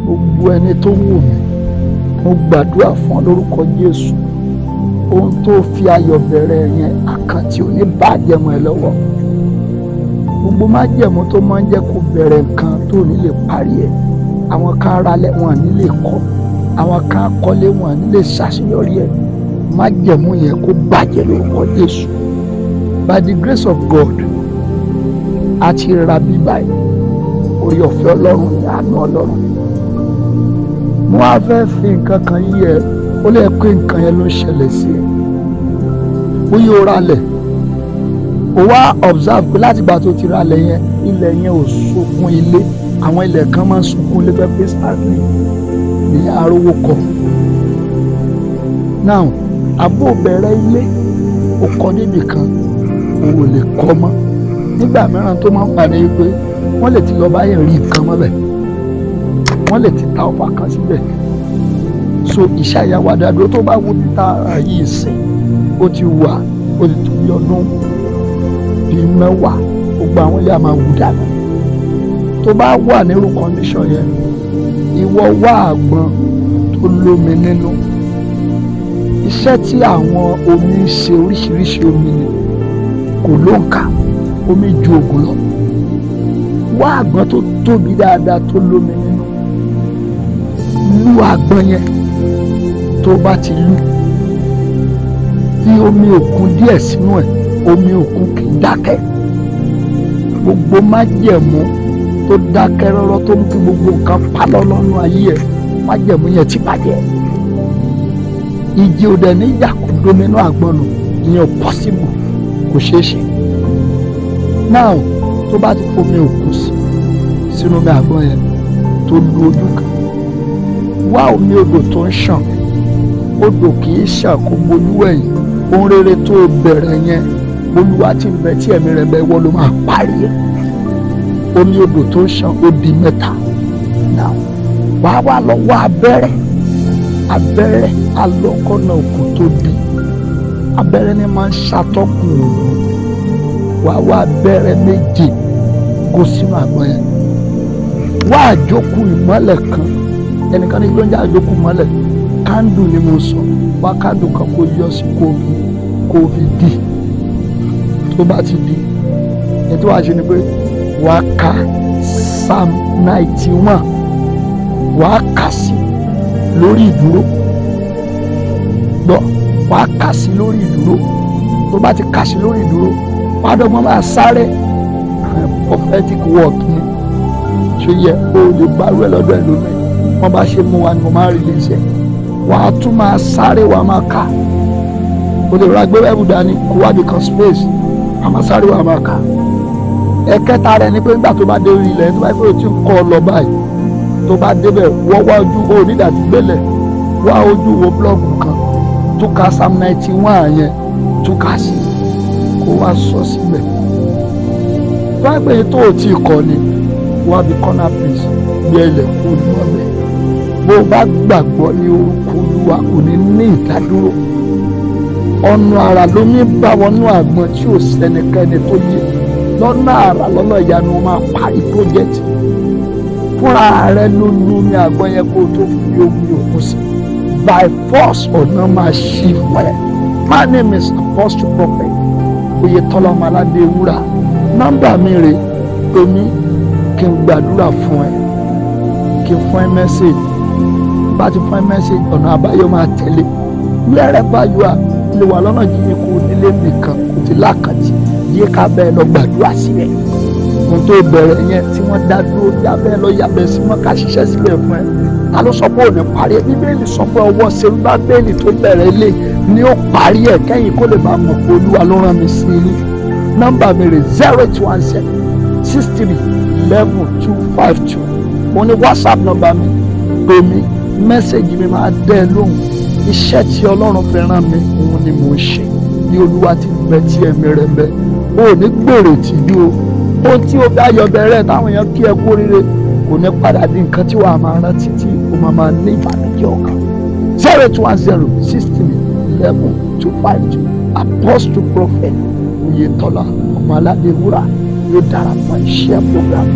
Gbogbo ẹni tó ń wò mí, mo gbàdúrà fún ọ lórúkọ Jésù. Ohun tó fi ayọ̀ bẹ̀rẹ̀ yẹn, àkàntì ò ní bàjẹ́ mọ́ ẹ lọ́wọ́. Gbogbo májẹ̀mú tó máa ń jẹ́ kó bẹ̀rẹ̀ nǹkan tó ní lè parí ẹ̀. Àwọn kan ralẹ̀ wọn ní lè kọ́, àwọn kan kọ́lé wọn ní lè ṣàṣeyọrí ẹ̀. Májẹ̀mú yẹn kó bàjẹ́ lórúkọ Jésù. By the grace of God, a ti ra bíbá yìí, orí ọ̀fẹ́ Ọlọ́run ní àánú Ọlọ́run. Mo wá fẹ́ fi nǹkan kan yí ẹ, ó lè pé nǹkan yẹn ló ń ṣẹlẹ̀ sí ẹ. Bóyá o ralẹ̀, o wá observe pé látìgbà tó ti ralẹ̀ yẹn, ilẹ̀ yẹn ò sunkún ilé. Àwọn ilẹ̀ kan máa ń sunkún ilé fẹ́ pé stanley ní arówó kọ. Now, àbó bẹ̀rẹ̀ ilé, o kọ́ níbì kan, o ò lè kọ́ mọ́. Nígbà mìíràn tó máa ń pa ni pé wọ́n lè ti lọ báyẹn rí nǹkan mọ́bẹ̀, wọ́n lè ti ta ọfà kan síbẹ̀. So iṣẹ́ àyàwó àdàdo tó bá wo títa yìí sìn, ó ti wà, ó ti tó bí ọdún bíi 10, gbogbo àwọn ilé a máa wù dànù. Tó bá wà nírú condition yẹn, ìwọ wá àgbọn tó lómi nínú. Iṣẹ́ tí àwọn omi ń ṣe, oríṣiríṣi omi ni, kò lóǹkà, omi ju ògùn lọ. Wá àgbọn tó tóbi dáadáa tó lómi nínú, lú àgbọn yẹn. Tó bá ti lú, fi omi òkun díẹ̀ sínú ẹ̀. Omi òkun kì í dákẹ́. Gbogbo májẹ̀mú tó dákẹ́ rọ́rọ́ tó ń kí gbogbo nǹkan pálọ́ lọ́nà ayé ẹ̀, májẹ̀mú yẹn ti bàjẹ́. Ìjì òdẹ níjà kò dominú àgbọn nù, ìyẹn ò possible, kò ṣeé ṣe. Now, tó bá ti fomi òkun sí sínú omi àgbọn yẹn tó lu ojú kan, wá omi odò tó ń ṣàn. Odò kì í ṣàn kó gbolú ẹ̀yìn. Ohun rere tó bẹ̀rẹ̀ yẹn, Olúwa ti ń bẹ tí ẹ̀mí rẹ̀ bẹ, wọ́n ló máa parí ẹ̀. Omi odò tó ń ṣàn ó di 3. Now, wàá wá lọ wá abẹ́rẹ́, abẹ́rẹ́ alọ́kọ́nà òkú tó di. Abẹ́rẹ́ ni máa ń ṣàtọ́kùn òru. Wàá wá abẹ́rẹ́ 7 kó sínú àgbọn yẹn. Wá àjókù ìmọ́lẹ̀ kan. Ẹnìkan ní kí ló ń jẹ́ àjókù ìmọ́lẹ̀? Kándù ni mo sọ. Wá kándù kan kó yọ sí kó fi dì. Tó bá ti di, ètò àṣẹ ni pé wàá ka Psalm 91, wàá kà sí lórí ìdúró. Gbọ́, wàá kà sí lórí ìdúró. Tó bá ti kà sí lórí ìdúró, wàá dọ́gbọ́n máa sáré. Prophetic work ni. Ṣé yẹ o lè gbárù ẹ lọ́dọ̀ ẹlòmíì? Wọ́n bá ṣe mú wa ni mo máa ń release ẹ̀. Wàá tún máa sáré, wàá máa kà. O lè ra gbé wẹ́ẹ̀bù dání kó wá bí kan space, wàá máa sáré, wàá máa kà. Ẹ̀kẹta rẹ̀ ni pé nígbà tó bá dé orí ilẹ̀, tó bá fẹ́ o ti ń kọ́ ọ lọ báyìí, tó bá débẹ̀, wọ́n wá ojú o nígbà tí gbélẹ̀, wá ojú wo blọ́ọ̀gù kan tó ka Psalm 91 yẹn, tó kà sí, kó wá sọ síbẹ̀. Tó bá pè é tó o ti kọ́ ni, wá bí corner piece gbé ilẹ̀ kó lọ bẹ̀. Bó o bá gbàgbọ́ ní orúkọ Olúwa, kò ní ní ìdádúró. Ọ̀nà àrà ló ní bá wọnú àgbọn tí ò sẹ́nikẹ́ni tó yé. Lọ́nà àrà lọ́nà ìyanu máa parí project. Fúnra rẹ ló lu omi àgbọn yẹn kó o tó fi omi òkun sí. By force, ọ̀nà máa ṣí fún ẹ. My name is Apostle Prophet Oyetola Ọmọládé Wúrà. Nọ́mbà mi rè, pè mí kí n gbàdúrà fún ẹ, kí n fún ẹ message. Bá ti fún ẹ message, ọ̀nà àbáyọ máa tẹ̀lé. Wherever you are, lè wà lọ́nà jíjìn kó nílé nìkan kó ti lákàtì, yé ká bẹ́ẹ̀ lọ gbàdúrà síbẹ̀. Ohun tó bẹ̀rẹ̀ yẹn tí wọ́n dá dúró, yá bẹ́ẹ̀ lọ yàbẹ̀ sí wọn ká ṣiṣẹ́ síbẹ̀ fún ẹ. Ta ló sọ pé ò ní parí ẹ? Bíbélì sọ pé ọwọ́ Serubábélì tó bẹ̀rẹ̀ ilé ni ó parí ẹ̀, kẹ́yìn kó lè bá mọ̀ pé Olúwa ló rán mi sí yín. Nọ́mbà mi rè 0817 63 11 252. Mo ní WhatsApp nọ́mbà mi, pè mí, mẹ́sẹ̀gì mi máa dẹ́ ẹ lóhùn. Iṣẹ́ tí Ọlọ́run fi rán mi, òun ni mò ń ṣe. Ní Olúwa ti bẹ tí ẹ̀mí rẹ̀ bẹ, o ò ní gbèrè tìjú o. Ohun tí o bá yọ bẹ̀rẹ̀ táwọn èèyàn kí ẹ kú oríire kò ní padà di nǹkan tí wàá máa rántí tí o máa máa ní ìbànújẹ́ ọkàn. 0810 63 11 252. Apostle Prophet Oyetola Ọmọládé Wúrà yóò dára fún iṣẹ́ program.